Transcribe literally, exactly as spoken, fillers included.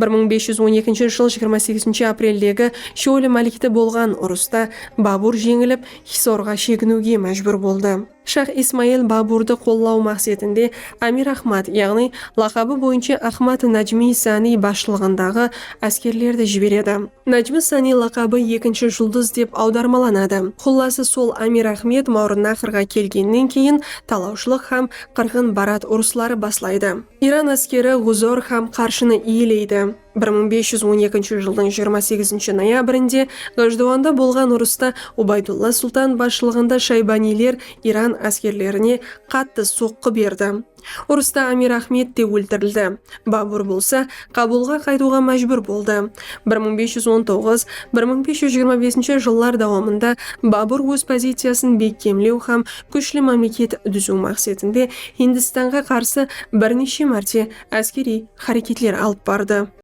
Bir mıń bes júz on ekinshi jıl jigirma segizinshi apreldegi Sholi Malikte bolǵan urısta Babur jeńilip, Hisorǵa sheginiwge májbúr boldı. Shah Ismail Baburdı qollaw maqsetinde Amir Ahmad, yaǵnıy laqabı boyınsha Ahmad Najmi Saniy basshılıǵındaǵı áskerlerdi jiberedi. Najmi Saniy laqabı ekinshi juldız dep awdarmalanadı. Qullası, sol Amir Ahmed Mawrannahrǵa kelgennen keyin talawshılıq hám Qırǵın-Barat urısları baslaydı. Iran áskeri G'uzor hám Qarshını iyeleydi. Bir mıń bes júz on ekinshi jıldıń jigirma segizinshi noyabrinde G'ajduvanda bolǵan urısta Ubaydulla sultan basshılıǵında shaybaniyler Iran áskerlerine qattı soqqı berdi. Urısta Amir Ahmed te óltirildi. Babur bolsa Kabulǵa qaytıwǵa májbúr boldı. Bir mıń bes júz on toǵız, bir mıń bes júz jigirma besinshi jıllar dawamında Babur óz poziciyasın bekkemlew hám kúshli mámleket dúziw maqsetinde Hindistanǵa qarsı bir neshe márte áskeriy háreketler alıp bardı.